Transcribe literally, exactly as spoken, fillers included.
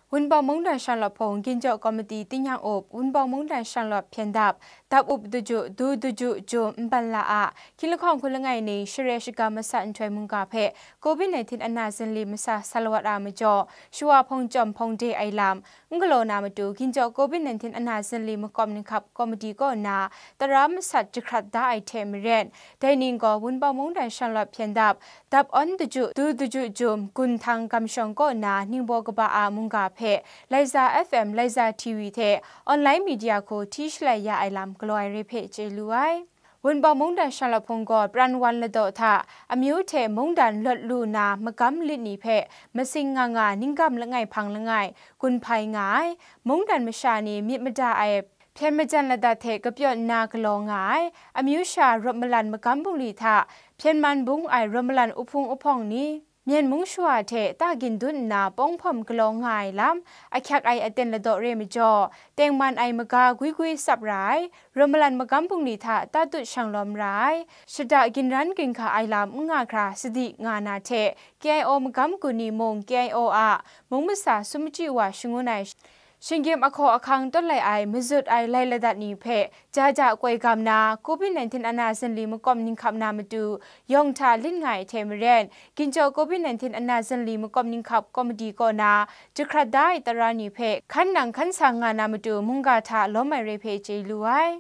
Wunpawng Mungdan Shanglawt Hpung Ginjaw Komiti Tingnyang Up, Wunpawng Mungdan Shanglawt Hpyen Dap, Dap Up Daju, Du Daju Jum Nban La A, Hkying Lahkawng Hku Langai Ning Share Shagam Masat Nhtoi Mungga hpe Covid nineteen Ana Zinli Masa Salawat A Majaw, Shawa Hpung Chyawm Hpung De Ai Lam, N Galaw Na Matu, Ginjaw Covid nineteen Ana Zinli Makawp Ninghkap Komiti kaw nna tara masat jahkrat da ai hte maren, dai ning gaw Wunpawng Mungdan Shanglawt Hpyen Dap, Dap Awn Daju, Du Daju Jum, Gun Htang Gamshawng kaw nna ningbaw kaba a mungga hpe Laiza F M, Laiza T V hte online media hku hti shalai ya ai lam galaw ai re hpe chye lu ai. Wunpawng Mungdan Shanglawt Hpung gaw pran wan ladaw hta amyu hte mungdan lawt lu na magam lit ni hpe masing nga nga Ninggam Langai Hpang Langai gun hpai nga ai. Mungdan masha ni myit mada ai hpyen majan ladat hte kapyawn nna galaw nga ai. Amyu sha rawt malan magam bungli hta hpyen man bung ai rawt malan uhpung uhpawng ni, Myen mung shawa hte ta gin dun nna pawng hpawm galaw nga ai lam, ahkyak ai aten ladaw re majaw, tengman ai maga gwi gwi tsap ra ai, rawt malan magam bungli hta ta tut shang lawm ra ai, shada ginran ginhka ai lam n nga hkra sadi nga na hte, K I O magam gun ni mung K I O a mung masa sum machyi wa shangun ai, shinggyim ahkaw ahkang tawt lai ai mazut ai lai ladat ni hpe ja ja koi gam na, Covid nineteen Ana Zinli Makawp Ninghkap Na Matu yawng hta lit nga ai hte maren, Ginjaw Covid nineteen Ana Zinli Makawp Ninghkap Komiti kaw na jahkrat da ai tara ni hpe hkan nang hkan sa nga na matu mungga hta lawm ai re hpe chye lu ai.